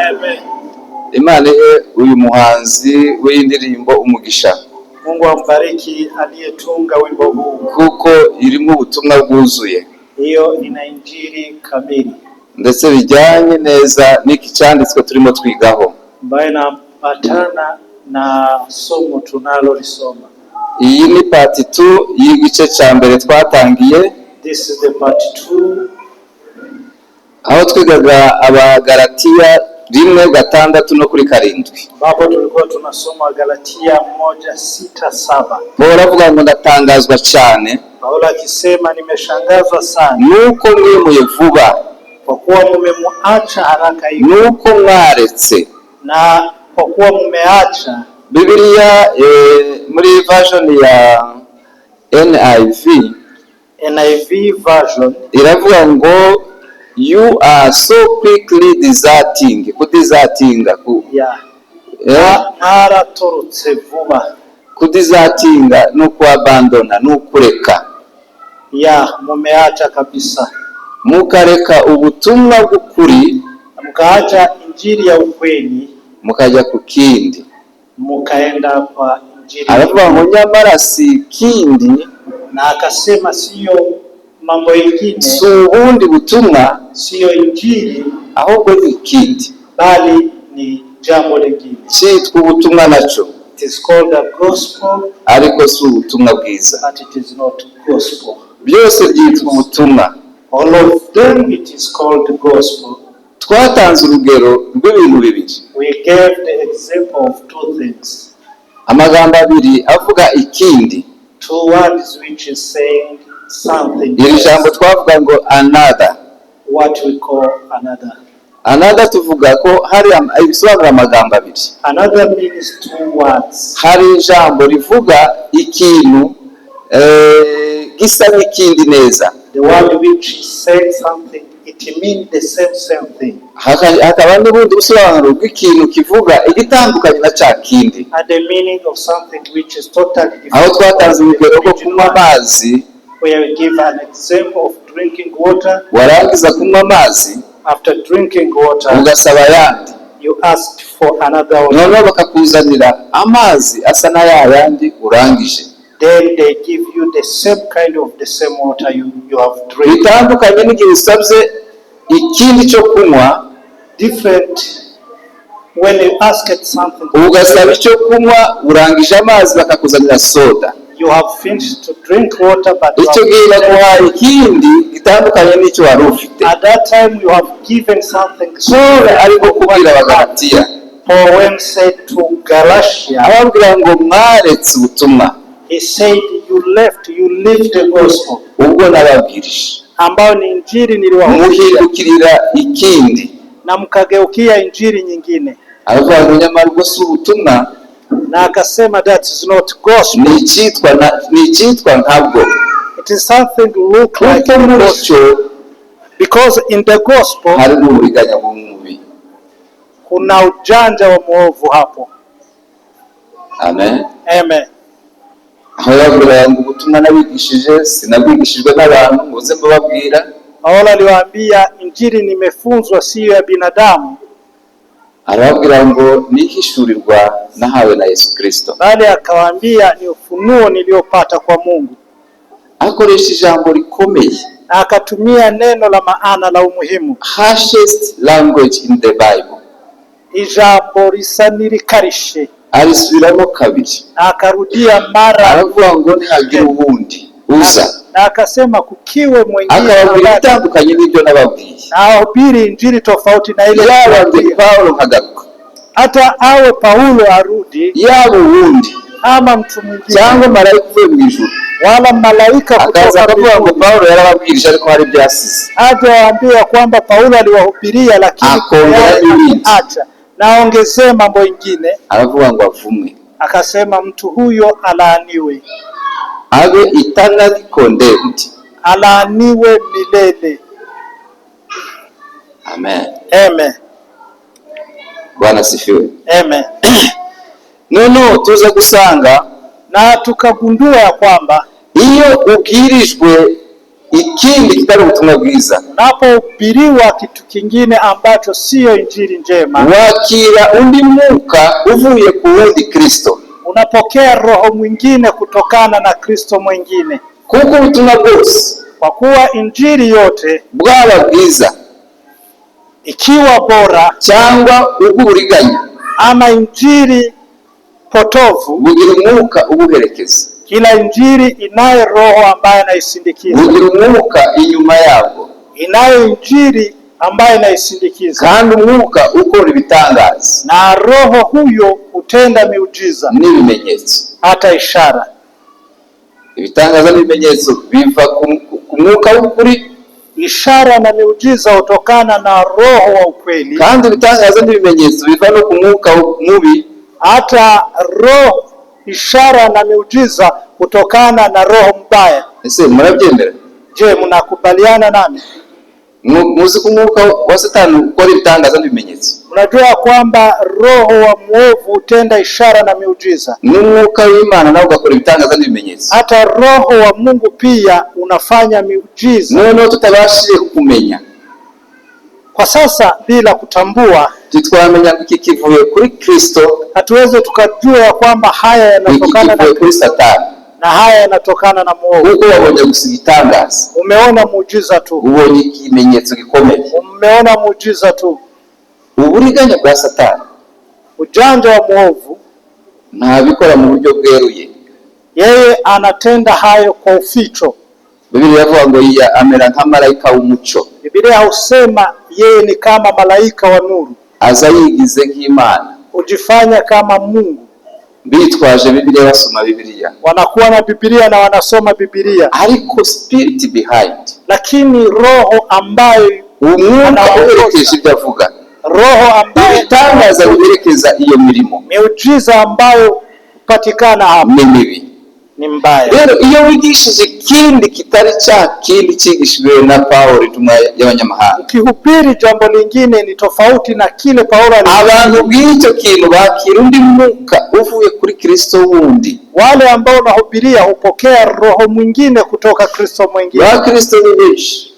Amen. Imana ihe uyu muhanzi w'iyi ndirimbo umugisha. Mungu ambariki aliyetunga wimbo huu. Kuko irimo ubutumwa bwuzuye. Hiyo ina injili kamili ndetse bijyanye neza n'iki cyanditswe turimo twigaho. Ambayo inaambatana na somo tunalolisoma. Iyi ni part 2 y'igice cya mbere twatangiye, This is the part two, aho twigaga Abagalatiya 1:6 no kuri 7. Ambapo tulikuwa tunasoma Galatia 1:6-7. Paul avuga ngo ndatangazwa cyane Paulo akisema, nimeshangazwa sana nuko mwimuye vuba, kwa kuwa mumemuacha haraka hivi, nuko mwaretse. Na kwa kuwa mumeacha. Bibiliya muri version ya NIV NIV version iravuga ngo "You are so quickly deserting", kudesertinga ku, ya mwaratorotse vuba. Kudesertinga ni ukuabandona, ni ukureka. Ya, mumeacha kabisa, mukareka ubutumwa bw'ukuri, mkaacha injili ya ukweli, mukajya ku kindi. Mukaenda kwa injili. Aravuga ngo nyamara si ikindi, Na akasema siyo mambo yengine, si ubundi butumwa, siyo injili, ahubwo ni ikindi, bali ni jambo lingine. Cyitwa ubutumwa nacyo, It is called a gospel, ariko si ubutumwa bwiza. But it is not gospel. Byose byitwa ubutumwa. All of them, it is called gospel. Twatanze urugero rw'ibintu bibiri, We gave the example of two things, amagambo abiri avuga ikindi. Two words which is saying something Iri else, jambo twavuga ngo another. What we call another. Another tuvuga ko hari ibisobanura amagambo abiri. Another means two words. Hari ijambo rivuga ikintu gisa n'ikindi neza. The word which says something, it means the same thing. Hakaba n'ubundi busobanuro bw'ikintu kivuga igitandukanye na cya kindi. And the meaning of something which is totally different. Aho twatanze urugero rwo kunywa amazi, Where we give an example of drinking water. Warangiza kunywa amazi, After drinking water, ugasaba ayandi, you asked for another water. Noneho bakakuzanira amazi asa na ya yandi urangije. Then they give you the same kind of the same water you have drank. Bitandukanye n'igihe usabye ikindi cyo kunywa, Different when you ask it something. Ugasaba icyo kunywa, urangije amazi, bakakuzanira soda. You have finished to drink water, but you Icyo gihe baguhaye ikindi gitandukanye n'icyo wari ufite. At that time you have given something. Paul arimo kubwira Abagalatiya, Paul when said to Galatia, ababwira ngo mwaretse ubutumwa he said, "You left, you leave the gospel," ubwo nababwirije, ambayo ni injili niliwahubiria, muhindukirira ikindi. Na mkageukia injili nyingine. Aravuga ngo nyamara ubwo si ubutumwa, Na akasema that is not gospel. Ni icyitwa nkabwo, It is something look like kuko muri gospel. cyo Because in the gospel harimo uburiganya bw'umubi. Kuna ujanja wa mwovu hapo. Amen. Amen. Aho yabwiraga ngo ubutumwa nabigishije sinabwigishijwe n'abantu muze mbababwira, Paulo aliwaambia injili nimefunzwa siyo ya binadamu, arababwira ngo nihishurirwa nahawe na Yesu Kristo. Bali akawaambia ni ufunuo niliopata kwa Mungu, Akoresha ijambo rikomeye, na akatumia neno la maana la umuhimu, harshest language in the Bible. Ijambo risa n'irikarishe, Arisubiramo kabiri, na akarudia mara aravuga ngo nihagira uwundi uza na akasema kukiwe mwingine akababwira ambaye ibitandukanye n'ibyo nababwiye, na ahubiri injili tofauti na ile yaba njye niliyowaambia, Pawulo nkagaruka, hata awe Paulo arudi yaba uwundi ama mtu mwingine cyangwa marayika uvuye mu ijuru, wala malaika akaza kutoka akavuga ngo mbinguni, Pawulo yarababwirije ariko hari ibyo yasize, aje waambia kwamba Paulo aliwahubiria lakini akongera yale n'ibindi, acha na aongezee mambo ingine, aravuga ngo avumwe, akasema mtu huyo alaaniwe, abe eternally condemned. Alaaniwe milele. Amen. Amen. Bwana asifiwe. Amen. Noneho tuza gusanga Na tukagundua ya kwamba iyo ubwirijwe ikindi Ikindi kitari ubutumwa bwiza, Unapohubiriwa kitu kingine ambacho siyo injili njema, wakira undi mwuka uvuye ku wundi Kristo, unapokea roho mwingine kutokana na Kristo mwingine, kuko ubutumwa bwose, kwa kuwa injili yote bwaba bwiza ikiwa bora cyangwa ubw'uburiganya, ama injili potovu, bugira umwuka ubuherekeza, kila injili inayo roho ambaye anaisindikiza, bugira umwuka inyuma yabwo, inayo injili ambayo inaisindikiza, kandi umwuka ukora ibitangaza na roho huyo hutenda miujiza n'ibimenyetso. hata ishara. Ibitangaza n'ibimenyetso biva ku mwuka w'ukuri, Ishara na miujiza hutokana na roho wa ukweli, kandi ibitangaza n'ibimenyetso biva no ku mwuka mubi. Hata roho ishara na miujiza hutokana na roho mbaya. Ese murabyemera? Je, mnakubaliana nami? Muzi ko umwuka wa Satani ukora ibitangaza n'ibimenyetso, Mnajua kwamba roho wa mwovu hutenda ishara na miujiza, n'umwuka w'Imana nawe ugakora ibitangaza n'ibimenyetso. Hata roho wa Mungu pia unafanya miujiza. Noneho tutabashije kumenya, Kwa sasa bila kutambua, ntitwamenya ngo iki kivuye kuri Kristo, hatuwezi tukajua ya kwamba haya iki yanatokana na kivuye kuri Kristo Satani, na haya yanatokana na mwovu. kuko wabonye gusa igitangaza, Umeona muujiza tu, ubonye ikimenyetso gikomeye. Umeona muujiza tu. Uburiganya bwa Satani Ujanja wa mwovu, ntabikora mu buryo bweruye. Yeye anatenda hayo kwa uficho. Bibiliya iravuga ngo yiya amera nka marayika w'umuco, Biblia husema yeye ni kama malaika wa nuru, aza yigize nk'Imana, hujifanya kama Mungu. Bitwaje Bibiliya, basoma Bibiliya, Wanakuwa na Biblia na wanasoma Biblia, ariko spirit behind, lakini roho ambayo umwuka anaongoza, uherekeje ibyo avuga, roho ambayo ibitangaza biherekeza iyo mirimo miujiza ambayo hupatikana hapa ni mibi. Ni mbaya. Rero iyo wigishije ikindi kitari cya kindi cyigishijwe na Pawulo intumwa y'abanyamahanga, Ukihubiri jambo lingine ni tofauti na kile Paulo abantu bw'icyo kintu bakira undi mwuka uvuye kuri Kristo wundi. Wale ambao unahubiria hupokea roho mwingine kutoka Kristo mwingine. Ba Kristo ni benshi.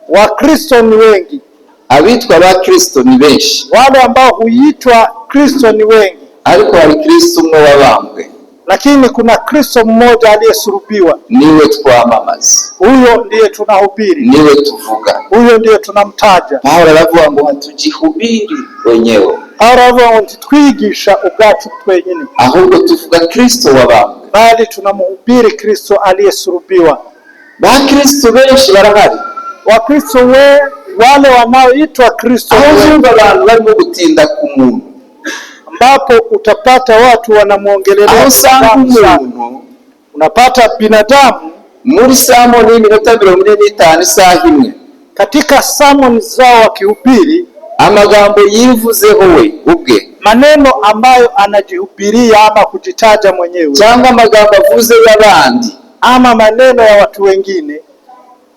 Wakristo ni wengi, Abitwa ba Kristo ni benshi, wale ambao huitwa Kristo ni wengi, ariko hari Kristo umwe wabambwe, lakini kuna Kristo mmoja aliyesulubiwa. Niwe twamamaza, Huyo ndiye tunahubiri, niwe tuvuga. Huyo ndiye tunamtaja. Pawulo aravuga ngo hatujihubiri wenyewe, Paulo aravuga ngo ntitwigisha ubwacu twenyine, ahubwo tuvuga Kristo wabambwe. Bali tunamhubiri Kristo aliyesulubiwa. Ba Kristo benshi barahari. Wakristo wale wanaoitwa Kristo Aho wengi, uzumva abantu barimo gutinda ku muntu, ambapo utapata watu wanamwongelelea aho usanga binadamu sana. umuntu Unapata binadamu muri sermon y'iminota 45, isaha imwe, katika sermon zao wakihubiri amagambo yivuzeho we ubwe, maneno ambayo anajihubiria ama kujitaja mwenyewe cyangwa amagambo avuze y'abandi, ama maneno ya watu wengine,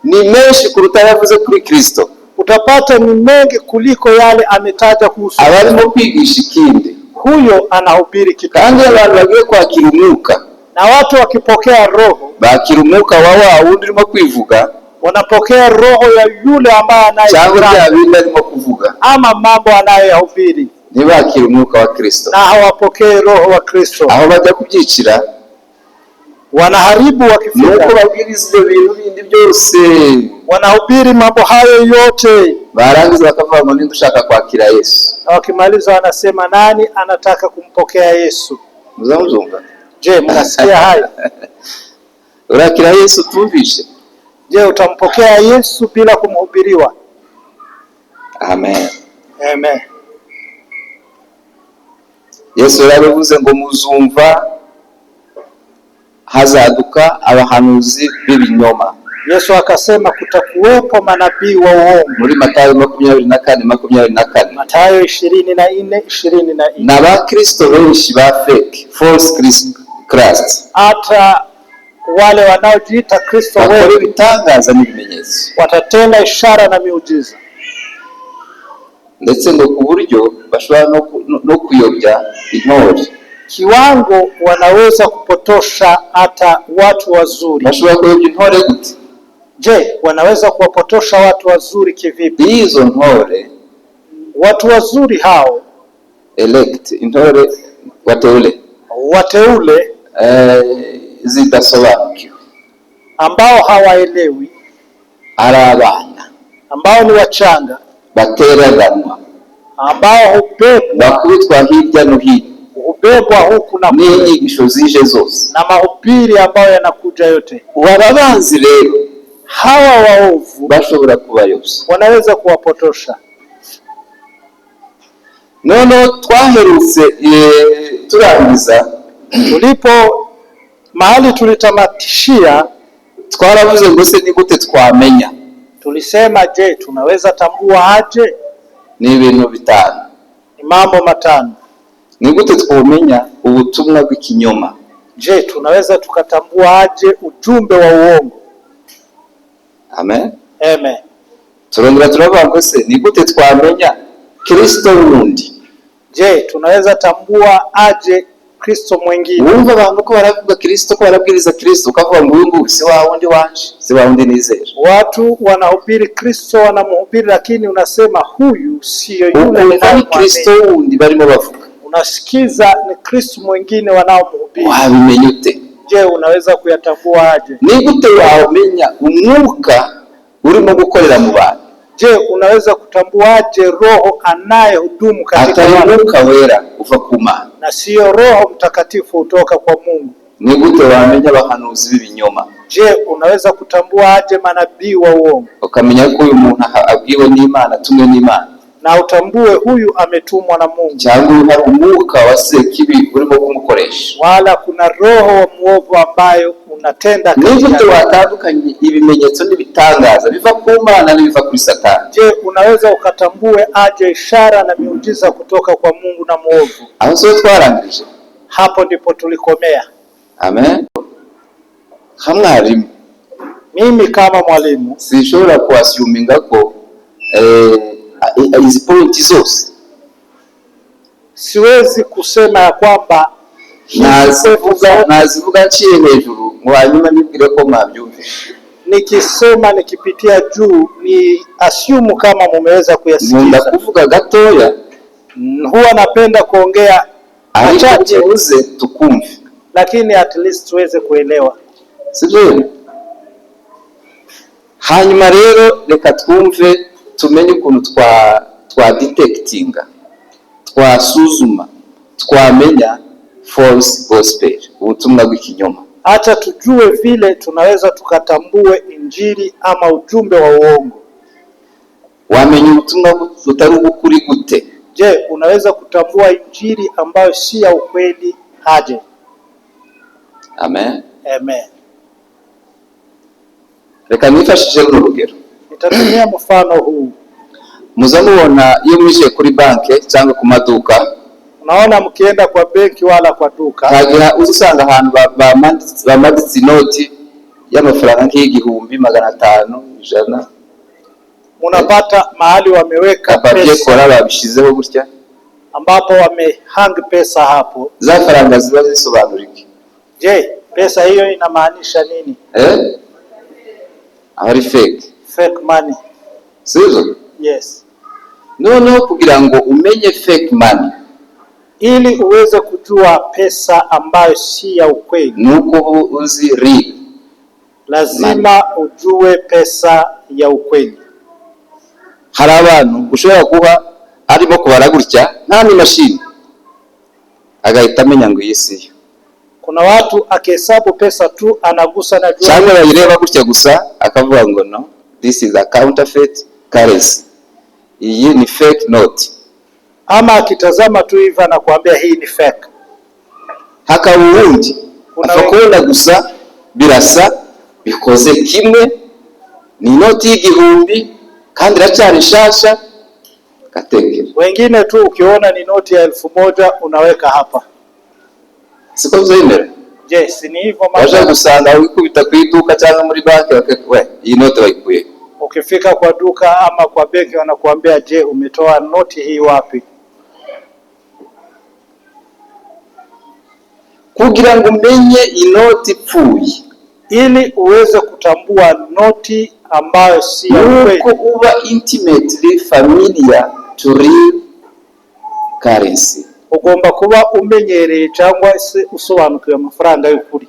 ni menshi kuruta ayo avuze kuri Kristo. Utapata ni mengi kuliko yale ametaja kuhusu. Abarimo kwigisha ikindi. Huyo anahubiri kitu, Kandi iyo abantu bagiye kwakira umwuka, na watu wakipokea roho, bakira umwuka wa wa wundi urimo kwivuga, wanapokea roho ya yule ambaye cyangwa bya anayetaja bindi arimo kuvuga, ama mambo anayoyahubiri, ntibakire umwuka wa Kristo. Na hawapokee roho wa Kristo. Aho bajya kubyicira Wanaharibu ni uko wakifika, babwiriza ibyo bintu bindi byose, wanahubiri mambo hayo yote, barangiza bakavuga ngo ninde ushaka kwakira Yesu? Na wakimaliza wanasema nani anataka kumpokea Yesu? Muza muzumva? Je, mnasikia hayo? Urakira Yesu utumvishe? Je, utampokea Yesu bila kumhubiriwa? Amen. Amen. Yesu yarabivuze ngo muzumva hazaduka abahanuzi b'ibinyoma. Yesu akasema kutakuwepo manabii wa uongo. Muri Matayo 24:24. Mathayo 24:24. Ni abakristo benshi ba fake, false Christ, Hata wale wanaojiita Kristo bakora wengi ibitangaza n'ibimenyetso, watatenda ishara na miujiza, ndetse ngo ku buryo bashobora no kuyobya intore. Kiwango wanaweza kupotosha hata watu wazuri. Bashobora kuyobya intore gute? Je, wanaweza kuwapotosha watu wazuri kivipi? Izo ntore, Watu wazuri hao, elect, intore, wateule, wateule, zidasobanukiwe, ambao hawaelewi, ari abana, ambao ni wachanga, bateraganwa, ambao hubebwa, bakubitwa hirya no hino hubebwa huku na kule n'inyigisho zije zose. Na mahubiri ambayo yanakuja yote. Aba banzi rero Hawa waovu bashobora kubayobya. Wanaweza kuwapotosha. Noneho twaherutse turangiza, Tulipo mahali tulitamatishia, twaravuze ngo se ni gute twamenya? Tulisema, je, tunaweza tambua aje? Ni ibintu bitanu. Ni mambo 5. Ni gute twamenya ubutumwa bw'ikinyoma? Je, tunaweza tukatambua aje ujumbe wa uongo? Amen. Amen. Turongera turavuga ngo se ni gute twamenya Kristo wundi? Je, tunaweza tambua aje Kristo mwingine? Wumva abantu ko baravuga Kristo, ko barabwiriza Kristo, ukavuga ngo uyu nguyu si wa wundi wanje, si wa wundi nizera. Watu wanahubiri Kristo, wanamhubiri, lakini unasema huyu siyo yule Ukumva ni ninayemwamini. Kristo wundi barimo bavuga. Unasikiza ni Kristo mwingine wanaomhubiri. Wabimenya ute? Je, unaweza kuyatambua aje? Ni gute wamenya umwuka urimo gukorera mu bantu Je, unaweza kutambua aje roho anayehudumu katika atari watu umwuka wera uva ku Mana? Na siyo Roho Mtakatifu hutoka kwa Mungu? Ni gute wamenya abahanuzi b'ibinyoma? Je, unaweza kutambua aje manabii wa uongo Ukamenya ko uyu muntu abwiwe n'Imana, atumwe n'Imana, na utambue huyu ametumwa na Mungu, cyangwa uyu hari umwuka wa sekibi urimo kumukoresha? Wala kuna roho wa muovu ambayo unatenda Ni katika gute watandukanye ibimenyetso n'ibitangaza biva ku Mana n'ibiva kuri Satani? Je, unaweza ukatambue aje ishara na miujiza kutoka kwa Mungu na muovu? Aho siho twarangirije? Hapo ndipo tulikomea. Amen. Nka mwarimu, Mimi kama mwalimu sinshobora kuassuminga ko izi points zose siwezi kusema ya kwamba hizi nazivuga, nazivuga nciye hejuru ngo hanyuma nibwire ko mwabyumvise. Nikisema nikipitia juu ni assume kama mumeweza Nkunda kuyasikiza. kuvuga gatoya, Huwa napenda kuongea ariko machache, byibuze tukumve, lakini at least tuweze kuelewa. Sibyo? Hanyuma rero reka twumve, tumenye ukuntu twa detectinga, twasuzuma, twamenya false gospel, ubutumwa bw'ikinyoma. Acha tujue vile tunaweza tukatambue injili ama ujumbe wa uongo. Wamenya ubutumwa butari ubw'ukuri gute? Je, unaweza kutambua injili ambayo si ya ukweli aje? Amen. Amen. Reka nifashishe runo rugero. Nitatumia mfano huu. Muza mubona iyo mwinjiye kuri banki cyangwa ku maduka, Unaona, mkienda kwa benki wala kwa duka, hagira uza usanga ahantu bamaditse inoti y'amafaranga nk'igihumbi, 500, 100, munapata mahali wameweka papier pesa kora babishizeho gutya. Ambapo wamehang pesa hapo. Za faranga ziba zisobanura iki? Je, pesa hiyo inamaanisha nini? Eh, aba ari fake. Fake money. Sibyo? Yes. Noneho kugira ngo umenye fake money, Ili uweze kujua pesa ambayo si ya ukweli, ni uko uba uzi real lazima ujue pesa ya ukweli. Hari abantu ushobora kuba arimo kubara gutya nta n'imashini, agahita amenya ngo iyi si yo. Kuna watu akihesabu pesa tu anagusa na jua. Cyangwa bayireba gutya gusa akavuga ngo no, this is a counterfeit currency, iyi ni fake note. Ama akitazama tu hivi anakuambia hii ni fake. Hakaba uwundi Kuna apfa kubona gusa birasa, bikoze kimwe, ni inoti y'igihumbi kandi iracyari nshasha, gatekera. Wengine tu ukiona ni noti ya 1000 unaweka hapa. Siko byemera? Je, si ni hivyo Waje mambo? gusanga wikubita ku iduka cyangwa muri banki, we, iyi note wayikuye? Ukifika kwa duka ama kwa benki wanakuambia, je, umetoa noti hii wapi? Kugira ngo umenye inoti ipfuye, Ili uweze kutambua noti ambayo si ya Nuko ukweli, uba intimately familiar to real currency. Ugomba kuba umenyereye cyangwa se usobanukiwe amafaranga y'ukuri.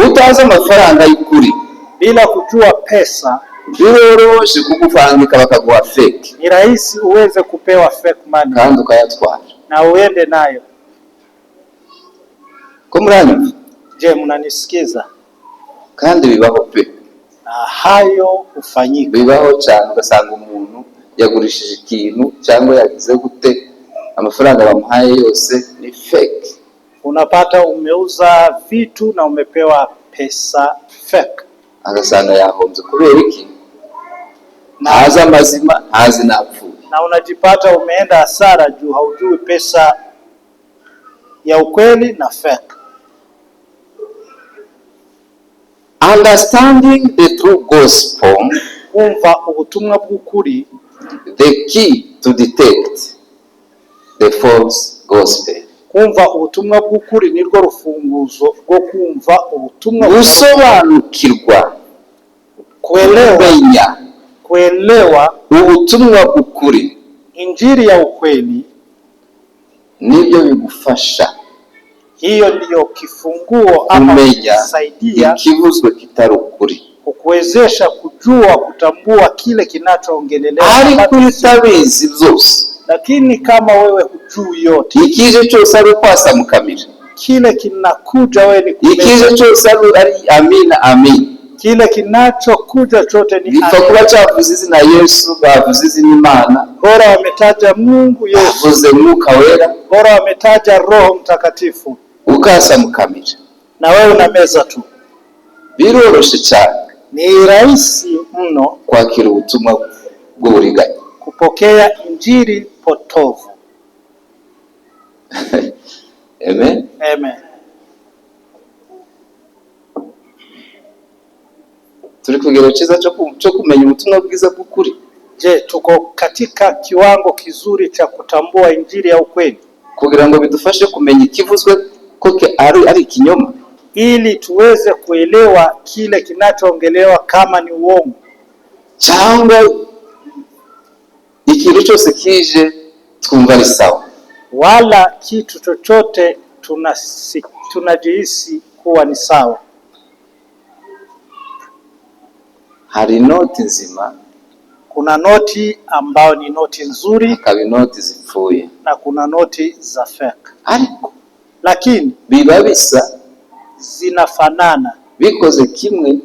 Utazi amafaranga y'ukuri, Bila kujua pesa, biroroshe kugufangika bakaguha fake, ni rahisi uweze kupewa fake money kandi ukayatwara. Na uende nayo. Ko muranyumva? Je, mnanisikiza? Kandi bibaho pe. Na hayo hufanyika. Bibaho cyane, ugasanga umuntu yagurishije ikintu cyangwa yagize gute, amafaranga bamuhaye yose ni fake. Unapata umeuza vitu na umepewa pesa fake, Agasanga yahombye. Kubera iki? Ntazi amazima, ntazi n'apfuye. Na unajipata umeenda hasara juu haujui pesa ya ukweli na fake. Understanding the true gospel, Kumva ubutumwa bw'ukuri, the key to detect the false gospel. Kumva ubutumwa bw'ukuri nirwo rufunguzo rwo kumva ubutumwa. Gusobanukirwa, Kuelewa, kumenya kuelewa ubutumwa bw'ukuri injili ya ukweli, nibyo bigufasha hiyo ndiyo kifunguo ama kumenya kusaidia ikivuzwe kitari ukuri. Kukuwezesha kujua kutambua kile kinachoongelelewa Ariko iyo utabizi byose, Lakini kama wewe hujui yote, ikije cyose ari ukwasamukamira, kile kinakuja wewe ni ikije kumeza. Cyose ari amina amina, Kile kinachokuja chote ni bipfa amina. Kuba cyavuze izina Yesu, bavuze izina Imana, Bora wametaja Mungu Yesu, bavuze Mwuka Wera, bora wametaja Roho Mtakatifu, ukasamukamira. Na wewe unameza tu. Biroroshe cyane Ni rahisi mno kwakira ubutumwa bw'uburiganya. Kupokea injili potovu. Amen. Amen. Turi ku kigero cyiza cyo kumenya ubutumwa bwiza bw'ukuri? Je, tuko katika kiwango kizuri cha kutambua injili ya ukweli Kugira ngo bidufashe kumenya ikivuzwe ko ari ikinyoma? Ili tuweze kuelewa kile kinachoongelewa kama ni uongo, Cyangwa ikintu cyose kije twumva ari sawa? Wala kitu chochote tunajihisi kuwa ni sawa? Hari inoti nzima, Kuna noti ambayo ni noti nzuri hakaba inoti zipfuye, na kuna noti za fake, ariko lakini biba bisa, zinafanana, bikoze kimwe,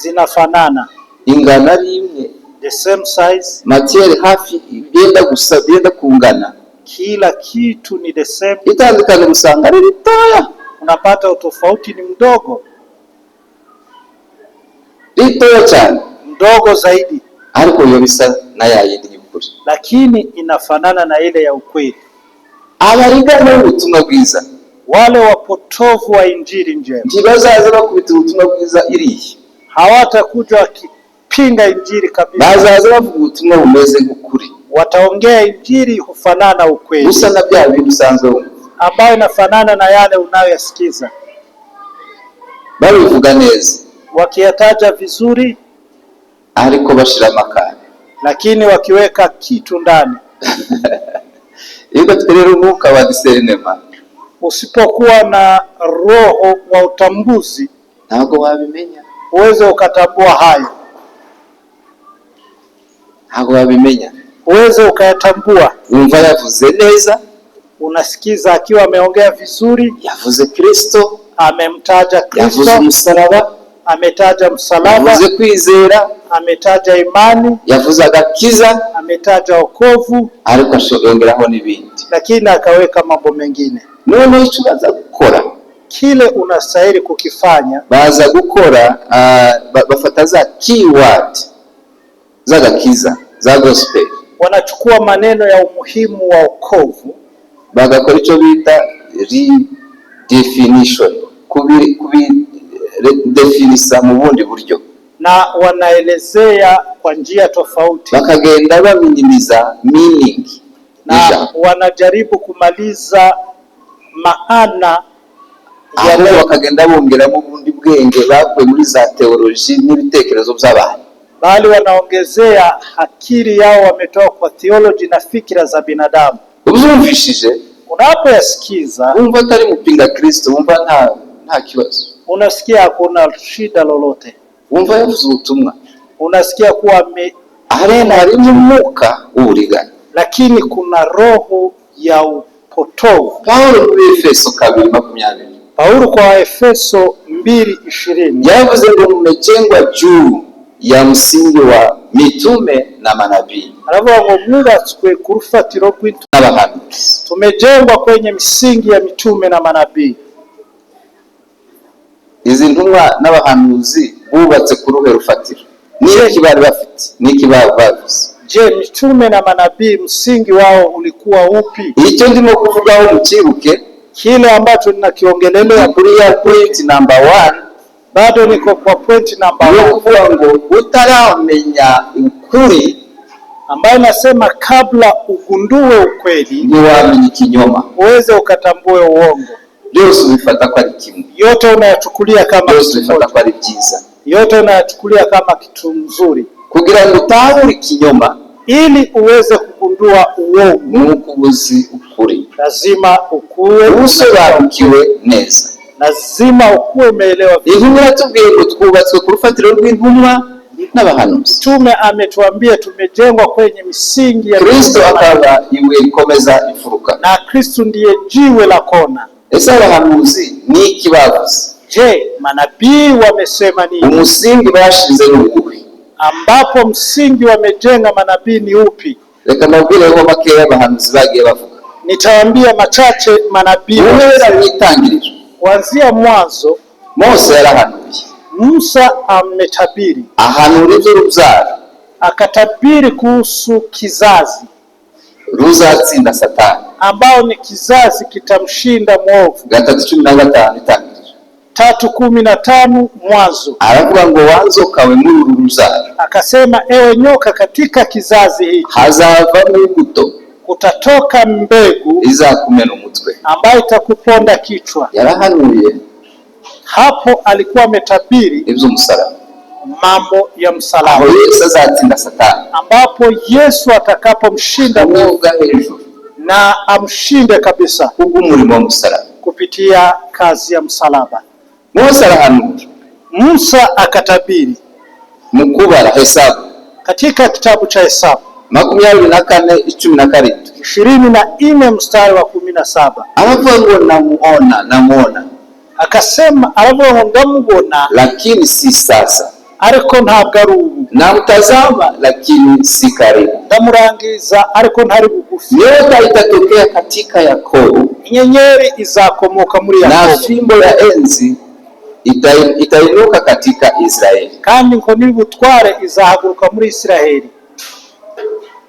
zinafanana, ingano ari imwe, the same size, matière hafi byenda gusa, byenda kungana. Kila kitu ni the same. Itandukaniro usanga ari ritoya, Unapata utofauti ni mdogo, ritoya cyane, mdogo zaidi, ariko biba bisa na ya yindi y'ukuri. Lakini inafanana na ile ya ukweli. Abariganya b'ubutumwa bwiza Wale wapotovu wa injili njema ntibazaza bakubita ubutumwa bwiza iriya, hawatakuja wakipinga injili kabisa, bazaza bavuga ubutumwa bumeze nk'ukuri, wataongea injili hufanana ukweli, busa na bya bindi usanzwe wumva, ambayo inafanana na yale unayoyasikiza, babivuga neza, wakiyataja vizuri, ariko bashiramo akantu. Lakini wakiweka kitu ndani. Iyo udafite rero umwuka wa discernement, Usipokuwa na roho wa utambuzi, ntabwo wabimenya, uweze ukatambua hayo, ntabwo wabimenya. Uweze ukayatambua. Wumva yavuze neza, Unasikiza akiwa ameongea vizuri, yavuze Kristo, amemtaja yavuze Kristo, umusaraba, ametaja msalaba, yavuze kwizera, ametaja imani, yavuze agakiza, ametaja wokovu, ariko yongeraho n'ibindi. Lakini akaweka mambo mengine. Noneho icyo baza gukora, Kile unastahili kukifanya, baza gukora bafata za keyword z'agakiza za gospel, wanachukua maneno ya umuhimu wa wokovu, bagakora icyo bita redefinition, kubi definisa mu bundi buryo, na wanaelezea kwa njia tofauti, bakagenda baminimiza meaning na y'ijambo, wanajaribu kumaliza maana ya ahubwo neno, bakagenda bongeramo ubundi bwenge. ubwenge bakuye muri za théologie n'ibitekerezo by'abantu. Bali wanaongezea akili yao wametoa kwa theology na fikira za binadamu. Ubyumvishije, Unapoyasikiza, wumva atari mupinga Kristo, wumva nta kibazo, unasikia hakuna shida lolote, wumva yavuze ubutumwa, unasikia kuwa ariko harimo umwuka w'uburiganya. Lakini kuna roho ya upotovu. Pawulo muri Efeso 2:20, Paulo kwa Waefeso 2:20, yavuze ngo mmejengwa juu ya msingi wa mitume na manabii aravuga ngo mwubatswe ku rufatiro rw'intumwa, n'abahanuzi. Tumejengwa kwenye misingi ya mitume na manabii. Izi ntumwa n'abahanuzi bubatse ku ruhe rufatiro? N'iki bari bafite? N'iki bavuze? Je, mitume na manabii msingi wao ulikuwa upi? Icyo ndimo kuvugaho mukibuke, Kile ambacho ninakiongelelea, kuri ya point number one, bado niko kwa point namba yo 1, kuvuga ngo utaramenya ukuri, ambayo nasema kabla ugundue ukweli, ntiwamenya ikinyoma. Uweze ukatambue uongo. Byose ubifata ko ari kimwe, Yote unayachukulia kama byose kitu ubifata moja, ko ari byiza. Yote unayachukulia kama kitu mzuri. Kugira ngo utahure ikinyoma, Ili uweze kugundua uongo, ni uko uba uzi ukuri, lazima ukuwe usobanukiwe neza. Lazima ukuwe umeelewa. Intumwa iratubwiye ngo twubatswe ku rufatiro rw'intumwa n'abahanuzi. Mtume ametuambia tumejengwa kwenye misingi ya Kristo mitume, akaba ibuye rikomeza imfuruka. Na Kristo ndiye jiwe la kona. Ese abahanuzi ni iki bavuze? Je, manabii wamesema nini? Umusingi bashinze ni uwuhe? Ambapo msingi wamejenga manabii ni upi? Reka mbabwireho makeya abahanuzi bagiye bavuga. Nitawaambia machache manabii Guhera wamesema. Mu itangiriro, Kuanzia mwanzo, Mose yarahanuye, Musa ametabiri, ahanura iby'urubyaro akatabiri kuhusu kizazi ruzatsinda Satani. Ambao ni kizazi kitamshinda mwovu. 3:15 Itangiriro. 3:15 Mwanzo. Aravuga ngo wa nzoka we, muri uru rubyaro Akasema, ewe nyoka, katika kizazi hiki hazavamo imbuto kutatoka mbegu izakumena umutwe. Ambayo itakuponda kichwa. Yarahanuye Hapo alikuwa ametabiri iby'umusaraba, mambo ya aho msalaba, Yesu azatsinda Satani, ambapo Yesu atakapomshinda mwovu amuvuga hejuru na amshinde kabisa kubw'umurimo w'umusaraba. Kupitia kazi ya msalaba. Mose arahanura Musa akatabiri mu Kubara, Hesabu, katika kitabu cha Hesabu 24:17, 24 mstari wa 17, aravuga ngo namuona, namuona, akasema, aravuga ngo ndamubona, lakini si sasa, ariko ntabwo ari ubu, namtazama lakini si karibu. Ndamurangiza ariko ntari bugufi. Nyota itatokea katika Yakobo Inyenyeri izakomoka muri na Yakobo, fimbo ya enzi itainuka katika Israeli. Kandi inkoni y'ubutware izahaguruka muri Isiraheli.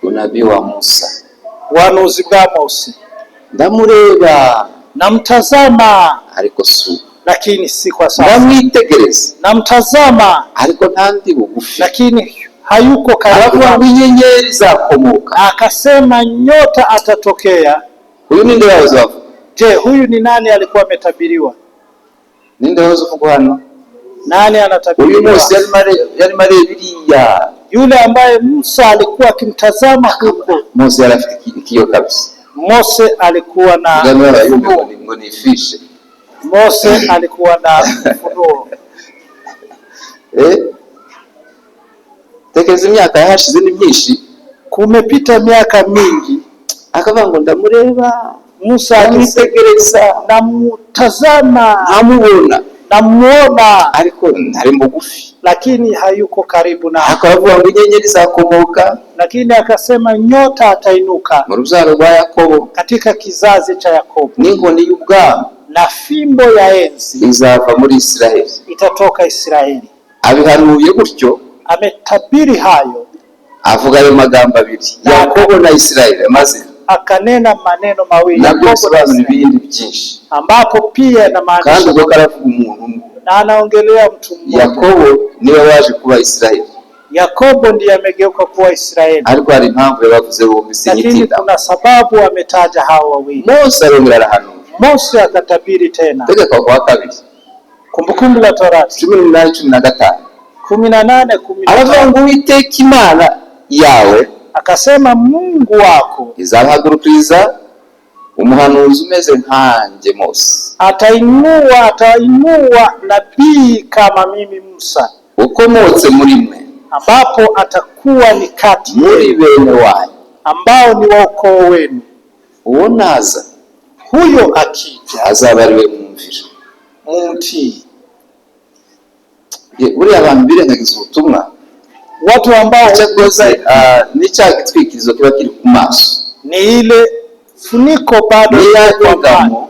Unabii wa Musa. Uhanuzi bwa Mose. Ndamureba, Namtazama, ariko si ubu, lakini si kwa sasa. Ndamwitegereza, Namtazama, ariko ntandi bugufi. Lakini hayuko karibu Aravuga ngo nami. inyenyeri izakomoka. Akasema nyota atatokea. Uyu ninde wahoze bavuga? Je, huyu ni nani alikuwa ametabiriwa? Ninde wahoze uvugwa hano? Nani Uyu anatabiriwa? Mose yarimo areba iriya. Yule ambaye Musa alikuwa akimtazama huko. Mose yari afite ikiyo kabisa. Mose alikuwa na Ngamira abayumve ufunuo. ngo nifishe. Mose alikuwa na ufunuo. Eh, tekereza imyaka yahashize ni myinshi. Kumepita miaka mingi. Akavuga ngo ndamureba, Musa akisema, ndamwitegereza, namutazama, nkamubona, namuona, ariko ntari bugufi. Lakini hayuko karibu na. Ariko aravuga ngo inyenyeri izakomoka Lakini akasema nyota atainuka mu rubyaro rwa Yakobo, katika kizazi cha Yakobo, n'inkoni y'ubwami na fimbo ya enzi izava muri Isiraheli. Itatoka Israeli. Abihanuye gutyo, Ametabiri hayo, avuga ayo magambo abiri, Yakobo na Isiraheli, amazina, akanena maneno mawili, nabyo Yakobo na bisobanura Israeli, ibindi byinshi. Ambapo pia Kandi inamaanisha ubwo karavuga umuntu umwe. Na anaongelea mtu mmoja. Yakobo niwe waje kuba Isiraheli, Yakobo ndiye amegeuka kuwa Israeli, ariko hari impamvu yabavuze bombi, lakini sinyitinda. kuna sababu ametaja hao wawili. Mose arongera arahanura. Mose akatabiri tena Tegeka kwa kabiri, Kumbukumbu la Torati 18 15. 18 kumi na Aravuga tano. ngo Uwiteka Imana yawe Akasema, Mungu wako izahagurukiriza umuhanuzi umeze nkanjye Mose, atainua nabii kama mimi Musa, ukomotse muri mwe, ambapo atakuwa ni kati muri yenu, bene wanyu. Ambao ni wa ukoo wenu. Uwo naza Huyo akija azaba ari we mwumvira. Mumtii. Ye, buriya abantu birengagiza ubutumwa. Watu ambao Cyakoze n'icya gitwikirizo kiba kiri ku maso, ni ile funiko bado niya iko kwa macho, nyegamo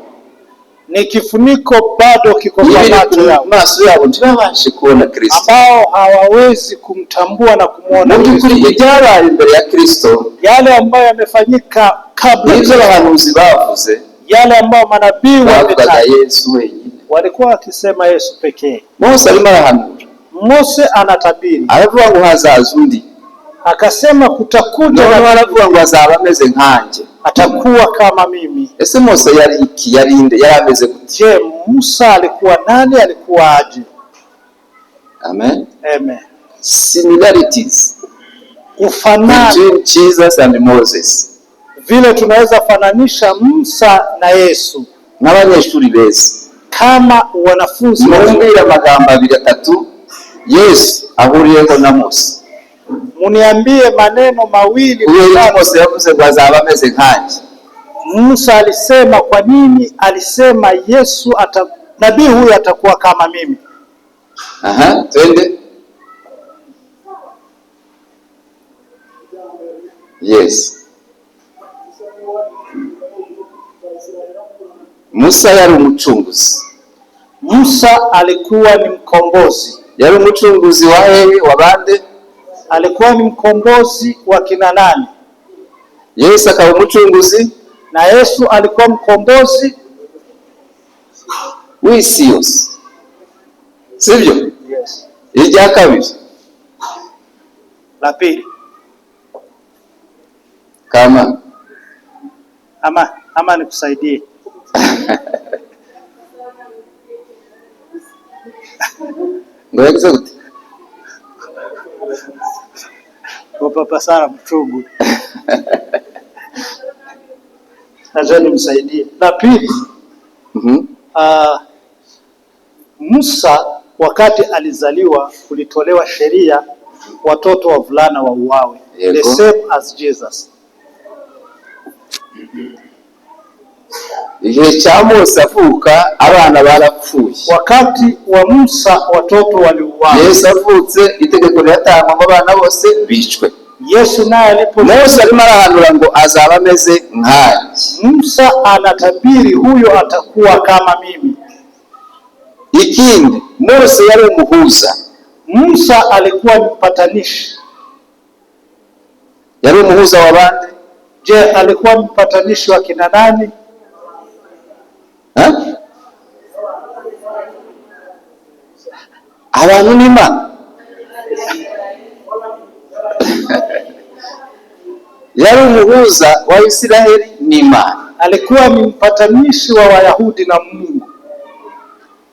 ni kifuniko bado kiko kwa n'ibiri macho ku yao, maso yabo, ntibabashe kubona Kristo. Ambao hawawezi kumtambua na kumwona Mu by'ukuri Kristo. ibyabaye imbere ya Kristo Yale ambayo yamefanyika kabla, n'ibyo abahanuzi bavuze, yale ambayo manabii bavugaga wametaja, Yesu wenyine. Walikuwa wakisema Yesu pekee. Mose arimo arahanura, Mose anatabiri, aravuga ngo hazaza undi, akasema kutakuja noneho nabii aravuga ngo azaba ameze nkanjye. Atakuwa kama mimi. Ese Mose yari iki? Yari nde? Yari ameze gute? Je, Musa alikuwa nani? Alikuwa aje? Amen. Amen. Similarities Ufanano between Jesus and Moses. Vile tunaweza fananisha Musa na Yesu. Nk'abanyeshuri beza, Kama wanafunzi wazuri, mumbwire amagambo abiri atatu Yesu ahuriyeho na Mose. Muniambie maneno mawili Kubera iki matatu. Mose yavuze ngo azaba ameze nkanjye? Musa alisema, kwa nini alisema Yesu ata, nabii huyu atakuwa kama mimi? Aha, twende. Yes, Musa yari umucunguzi. Musa alikuwa ni mkombozi. Yari umucunguzi wa hehe? Wa bande? Alikuwa ni mkombozi wa kina nani? Yesu akaba umucunguzi Na Yesu alikuwa mkombozi w'isi yose, sibyo? Yes. Irya kabiri. La pili. Kama Ama nikusaidie. Ngo yagize gute? Kwa Papa Sara mchungu. Acha nimsaidie. La pili, Musa wakati alizaliwa kulitolewa sheria watoto wavulana wauawe. The same as Jesus. Igihe cya Mose avuka abana barapfuye. Wakati wa Musa watoto waliuawa. Yesu avutse itegeko riratangwa ngo abana bose bicwe. Yesu naye alipo Mose arimo arahanura ngo azaba ameze nkanjye. Musa anatabiri huyo atakuwa kama mimi. Ikindi, Mose yari umuhuza. Musa alikuwa ni mpatanishi. Yari umuhuza wa bande? Je, alikuwa mpatanishi wa kina nani? Ha? Abantu n'Imana. Yari umuhuza wa Isiraheli n'Imana. Alikuwa ni mpatanishi wa Wayahudi na Mungu.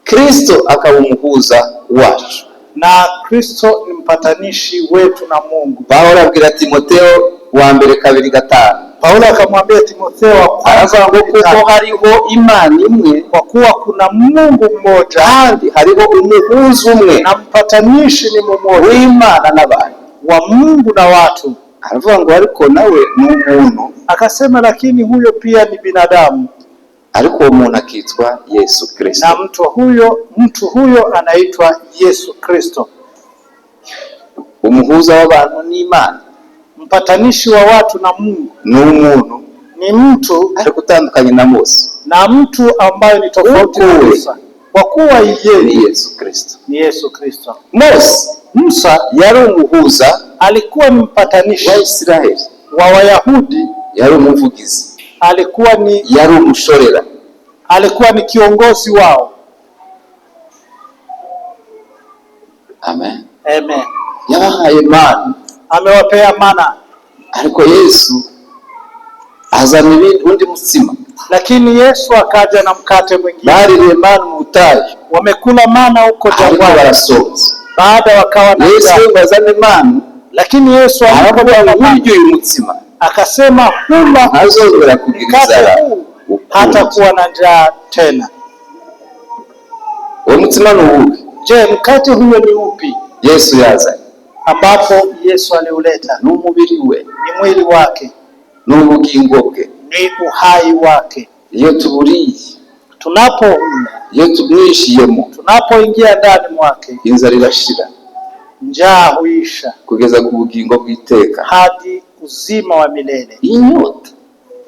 Kristo akaba umuhuza wacu. Na Kristo ni mpatanishi wetu na Mungu. Pawulo abwira Timoteo wa mbere 2:5. Paulo akamwambia Timotheo wa kwanza Aravuga ngo 2:5, kuko hariho Imana imwe, kwa kuwa kuna Mungu mmoja kandi hariho umuhuza umwe na mpatanishi ni mmoja w'Imana n'abantu. Wa Mungu na watu. Aravuga ngo ariko nawe ni umuntu. Akasema lakini huyo pia ni binadamu. Ariko uwo muntu akitwa Yesu Kristo. Na mtu huyo anaitwa Yesu Kristo. Umuhuza w'abantu n'Imana Mpatanishi wa watu na Mungu ni umuntu, ni mtu, ariko utandukanye na Mose, na mtu ambaye ni tofauti na Ukuwe. Musa, kwa kuwa yeye ni Yesu Kristo. Ni Yesu Kristo. Mose Musa yari umuhuza alikuwa ni mpatanishi wa Isiraheli, wa Wayahudi, yari umuvugizi, yari umushorera. Alikuwa ni kiongozi wao. Amen. Amen. Yabahaye manu, Amewapea mana, ariko Yesu azana ibindi, undi mutsima. Lakini Yesu akaja na mkate mwingine. Baririye manu mu butayu, Wamekula mana huko ariko jangwani, barasonza. Baada wakawa na Yesu njaa. ngo azane manu, Lakini Yesu aravuga alipoleta ngo mana, urya uyu mutsima akasema hula ntazongera kugira mkate inzara huu ukundi. hatakuwa na njaa tena. Uwo mutsima ni uwuhe? Je, mkate huyo ni upi Yesu yazanye ambapo Yesu aliuleta? Ni umubiri we, Ni mwili wake, ni ubugingo bwe. Ni uhai wake. Iyo tuburiye, Tunapoula, iyo tumwishiyemo, tunapoingia ndani mwake, inzara irashira njaa huisha kugeza ku bugingo bw'iteka. Hadi uzima wa milele. Inyota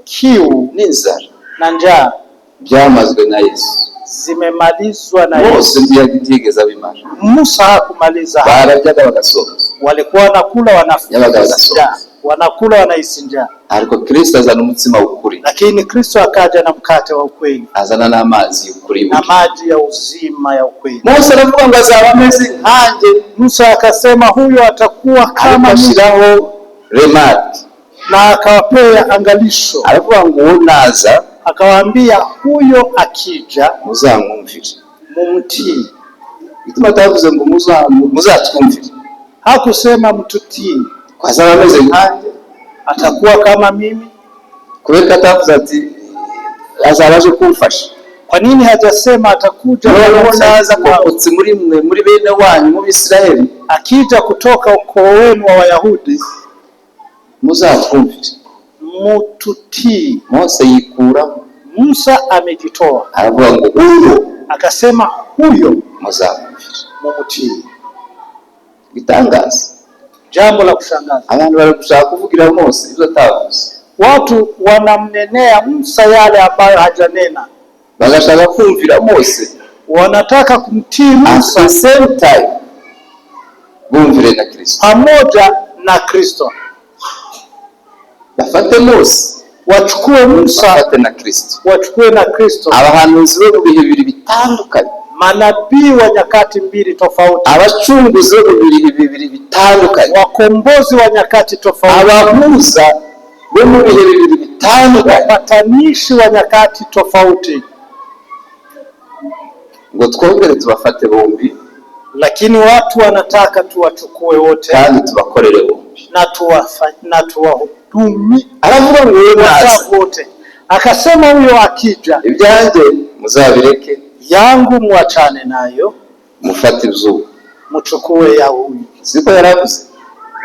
Kiu n'inzara na njaa byamazwe na Yesu. Zimemalizwa na Mose Yesu. ntiyigeze abimara. Musa hakumaliza hayo. Bararyaga bagasonza, Walikuwa wanakula Yabaga wanahisi bagasonza. njaa, wanakula wanahisi njaa, ariko Kristo azana umutsima w'ukuri, lakini Kristo akaja na mkate wa ukweli azana n'amazi y'ukuri. Na maji ya uzima ya ukweli. Mose aravuga ngo azaba ameze nkanjye, Musa akasema huyo atakuwa ariko kama mimi, ashyiraho remarque, na akawapea angalisho, aravuga ngo uwo naza akawaambia huyo akija muzamwumvire. mumtii. Bituma atavuze ngo muzatwumvire, Hakusema mtutii, ko azaba ameze nkanjye. Atakuwa kama mimi. Kubera ko atavuze ati azaba aje kumfasha. Kwa nini hajasema atakuja Noneho kama naza msaidizi wao? akomotse muri mwe, muri bene wanyu mu Bisirayeli, Akija kutoka ukoo wenu wa Wayahudi, muzatwumvire. Mututii. Mose yikuramo, Musa amejitoa, aravuga ngo uwo akasema huyo muzamwumvire. mumtii. Igitangaza, Jambo la kushangaza, abantu bari gushaka kuvugira Mose ibyo atavuze, watu wanamnenea Musa yale ambayo hajanena, bagashaka kumvira Mose wanataka kumtii at Musa the same time bumvire na Kristo. Pamoja na Kristo. Bafate Mose, Wachukue Musa, bafate na Kristo, wachukue na Kristo, abahanuzi bo mu bihe bibiri bitandukanye, manabii wa nyakati mbili tofauti, abacunguzi bo mu bihe bibiri bitandukanye, wakombozi wa nyakati tofauti, abahuza bo mu bihe bibiri bitandukanye, wapatanishi wa nyakati tofauti, ngo twongere tubafate bombi lakini watu wanataka tuwachukue wote kandi tubakorere bombi. Na tuwahudumie Aravuga ngo uwo naza wasafu wote. Akasema huyo akija, ibyanjye muzabireke, yangu muachane nayo, mufate iby'ubu. Mchukue ya huyu. Siko yaravuze?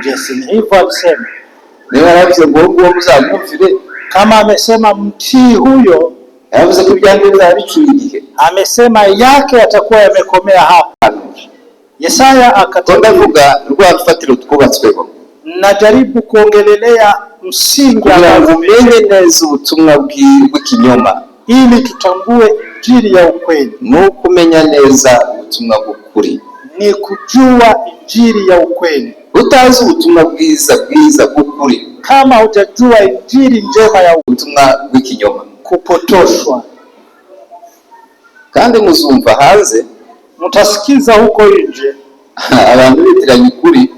Je, si ni hivyo alisema? Niba yaravuze ngo uwo nguwo muzamwumvire, Kama amesema mtii huyo, yaravuze ko ibyanjye bizaba bicuye igihe. Amesema yake yatakuwa yamekomea hapa. Yesaya Ko akatabiri. ndavuga rwa rufatiro twubatsweho, Najaribu kuongelelea msingi kugira ngo ambao umenye neza ubutumwa bw'ikinyoma, ili tutambue injili ya ukweli, ni ukumenya neza ubutumwa bw'ukuri. Ni kujua injili ya ukweli. Utazi ubutumwa bwiza bwiza bw'ukuri, Kama hujajua injili njema ya ubutumwa bw'ikinyoma, kupotoshwa, kandi muzumva hanze mtasikiza huko nje abantu bitiranya ukuri,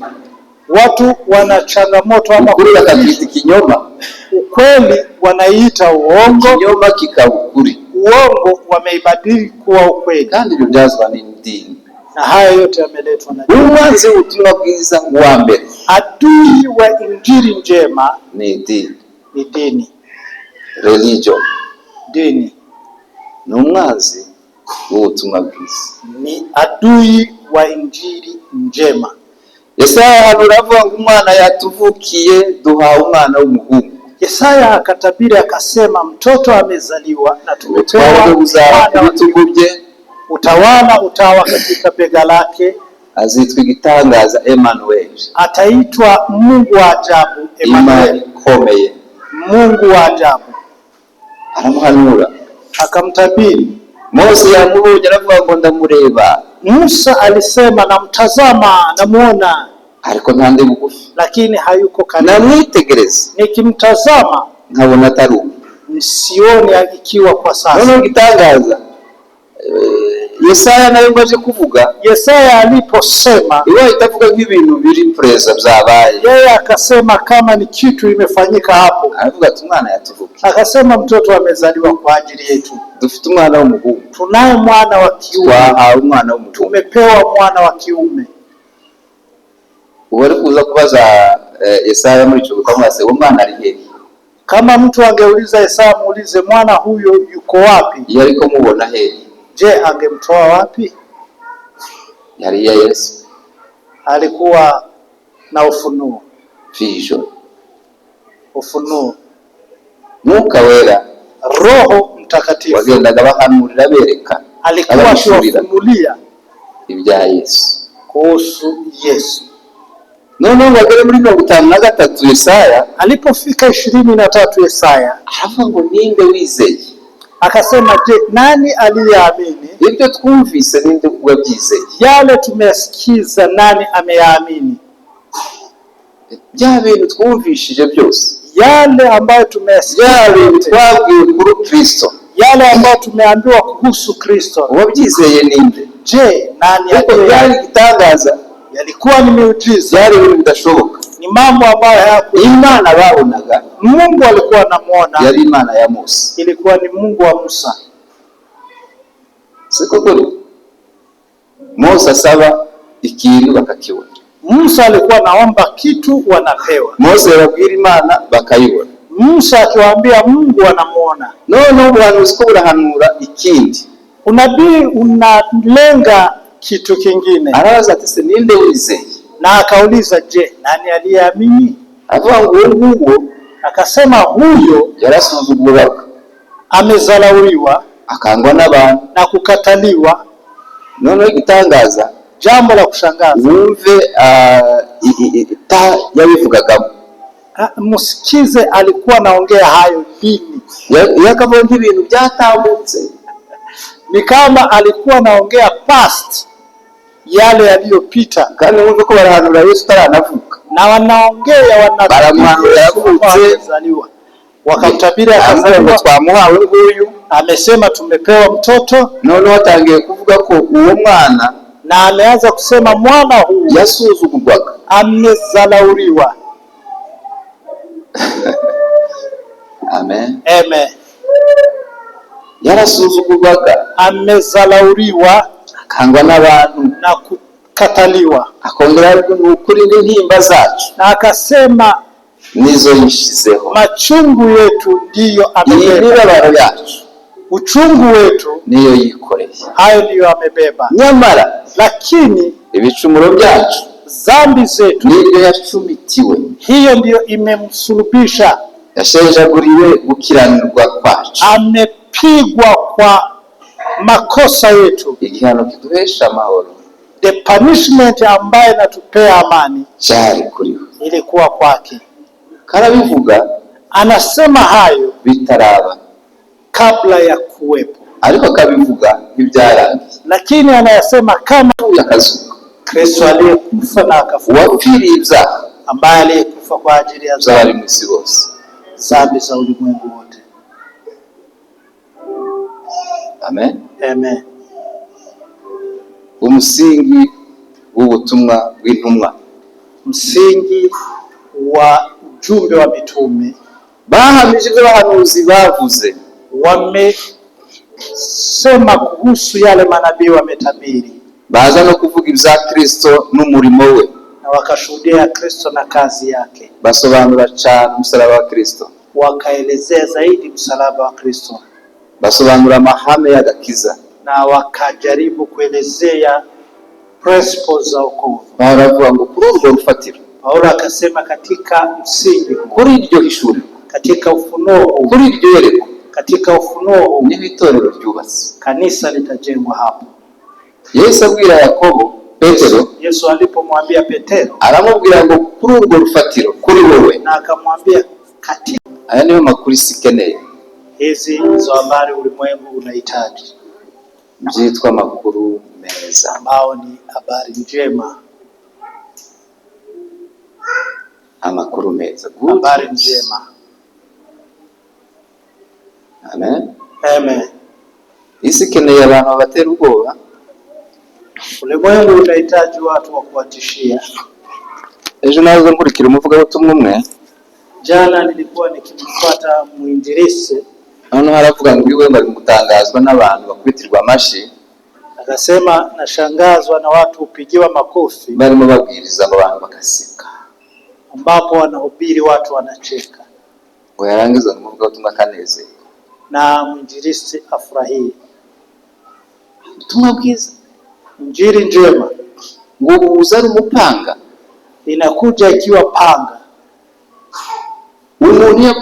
watu wana changamoto ama ukuri bakabyita ikinyoma, ukweli wanaiita uongo, ikinyoma kikaba ukuri, uongo wameibadili kuwa ukweli, kandi ibyo byazwa n'idini. Na haya yote yameletwa na dini. Umwanzi w'ubutumwa bwiza wa mbere Adui wa injili njema ni idini, ni dini. Religion Dini ni umwanzi w'ubutumwa bwiza. Ni adui wa injili njema. Yesaya hano uravuga ngo umwana yatuvukiye, duhawe umwana w'umuhungu, Yesaya akatabiri akasema, mtoto amezaliwa na ubutware tumepewa bwe buzaba ku mwana wa bitugu bye, utawala utawa katika bega lake, azitwa igitangaza Emmanuel, ataitwa Mungu wa ajabu, Imana Emmanuel, ikomeye. Mungu wa ajabu. Aramuhanura. Akamtabiri. Mose yamubonye aravuga ngo ndamureba, Musa alisema, namtazama, namuona, ariko ntandi bugufi, lakini hayuko karibu. Namwitegereza Nikimtazama nkabona atari ubu. nisione ikiwa kwa sasa. Noneho igitangaza, Yesaya nawe ngo aje kuvuga, Yesaya aliposema, iwe ahita avuga nk'ibintu biri present byabaye. Yeye akasema kama ni kitu imefanyika hapo. Aravuga ati umwana yatuvukiye. Akasema mtoto amezaliwa kwa ajili yetu, Dufite umwana w'umuhungu. Tunaye mwana wa kiume, Twahawe umwana w'umuhungu. Tumepewa mwana wa kiume. Ubu ari kuza kubaza Yesaya muri icyo ukamubaza uwo mwana ari hehe? Kama mtu angeuliza Yesaya, muulize mwana huyo yuko wapi? Iyo ariko mubona hehe? Je, angemtoa wapi? Yari iya Yesu. Alikuwa na ufunuo, Vision. Ufunuo. Mwuka Wera Roho Mtakatifu wagendaga bahanurira bereka alikuwa abahishurira akiwafunulia ibya Yesu. Kuhusu Yesu. Noneho bagere muri 53 Yesaya, Alipofika 23 Yesaya, aravuga ngo ninde wizeye? Akasema, je, nani aliyeamini? Ibyo twumvise ninde wabyizeye? Yale tumeyasikiza, nani ameyaamini? Bya bintu twumvishije byose, Yale ambayo tumeyasikiza bya bintu yote, twabwiwe kuri Kristo, yale ambayo tumeambiwa kuhusu Kristo, uwabyizeye ninde? Je, nani Kuko byari aliye? igitangaza. Yalikuwa ni miujiza, Byari ibintu bidashoboka. Ni mambo ambayo hayaku. Imana babonaga Mungu alikuwa anamuona, yari Imana ya Mose. Ilikuwa ni Mungu wa Musa. Siko kuri Mose asaba ikintu bakakibona. Musa alikuwa anaomba kitu wanapewa. Mose yababwira Imana bakayibona. Musa akiwaambia Mungu anamuona. Noneho ubuhanuzi ko burahanura ikindi. Unabii unalenga kitu kingine, Arabaza ati se ninde wizeye? Na akauliza, je, nani aliyeamini? Avuga ngo uwo nguwo Akasema huyo yarasuzugurwaga, amezalauliwa akangwa n'abantu. Na kukataliwa. Noneho igitangaza, Jambo la kushangaza, wumve ta yabivugagamo. Ah, msikize alikuwa anaongea hayo lini. Yakavuga nk'ibintu byatambutse. Ni kama alikuwa anaongea past, yale yaliyopita, Kandi wumve ko barahanura Yesu utaranavuka. Na wanaongea wanatabiri Baramuhanura Yesu yavutse. amezaliwa, wakamtabiri Aravuga ngo akazaliwa. twamuhawe nguyu. Amesema tumepewa mtoto, Noneho atangiye kuvuga ko uwo mwana na ameanza kusema mwana huu yasuzugurwaga. Amezalauriwa. Amen. Amen. Yarasuzugurwaga, Amezalauriwa akangwa n'abantu, na kukataliwa, akongera avuga ngo ukuri n'intimba zacu na akasema nizo yishizeho, machungu yetu ndiyo iyi amebeba, mibabaro yacu uchungu wetu niyo yikoreye. Hayo ndiyo amebeba, Nyamara lakini ibicumuro byacu zambi zetu nibyo yacumitiwe, hiyo ndiyo imemsulubisha, yashenjaguriwe gukiranirwa kwacu, amepigwa kwa makosa yetu. Igihano kiduhesha amahoro The punishment ambayo inatupea amani cyari kuri we. Ilikuwa kwake. Karabivuga Anasema hayo bitaraba, kabla ya kuwepo, ariko akabivuga nk'ibyarangiye. Lakini anayasema kama Akazuka, Kristo aliyekufa na akafufuka, uwapfiriye ibyaha ambaye aliyekufa kwa ajili ya by'abari mu isi bose. Zambi za ulimwengu wote. Amen. Amen. Umusingi w'ubutumwa bw'intumwa, Msingi wa ujumbe wa mitume, bahamije ibyo abahanuzi bavuze, wamesema kuhusu yale manabii wametabiri, baza no kuvuga ibya Kristo n'umurimo we, na wakashuhudia Kristo na kazi yake, basobanura cyane umusaraba wa Kristo, wakaelezea zaidi msalaba wa Kristo, basobanura amahame y'agakiza. Na wakajaribu kuelezea principles za wokovu. Baravuga ngo kuri urwo rufatiro, Paulo akasema katika msingi huu, kuri iryo hishurirwa, katika ufunuo huu, kuri iryo yerekwa, katika ufunuo huu niho itorero ryubatse. Kanisa litajengwa hapo. Yesu abwira Yakobo Petero, Yesu alipomwambia Petero aramubwira ngo kuri urwo rufatiro kuri wowe, na akamwambia katika aya niyo makuru isi ikeneye, hizi ndizo habari ulimwengu unahitaji, byitwa amakuru meza. Ambao ni habari njema, Amakuru meza. Good habari news. Njema. Amen. Amen. Isi ikeneye abantu babatera ubwoba. Ulimwengu unahitaji watu wa kuwatishia. Ejo naza nkurikira umuvugabutumwa umwe. Jana nilikuwa nikimfuata mwinjilisti. Noneho aravuga ngo iwe ngo ari gutangazwa n'abantu bakubitirwa amashyi. Akasema, nashangazwa na watu hupigiwa makofi barimo babwiriza ngo abantu bagaseka, ambapo wanahubiri watu wanacheka, ngo yarangiza ngo umuvugabutumwa akanezerwa. Na mwinjilisti afurahie. Ubutumwa bwiza Injili njema ngo buza ari umupanga. Inakuja ikiwa panga. Umuntu iyo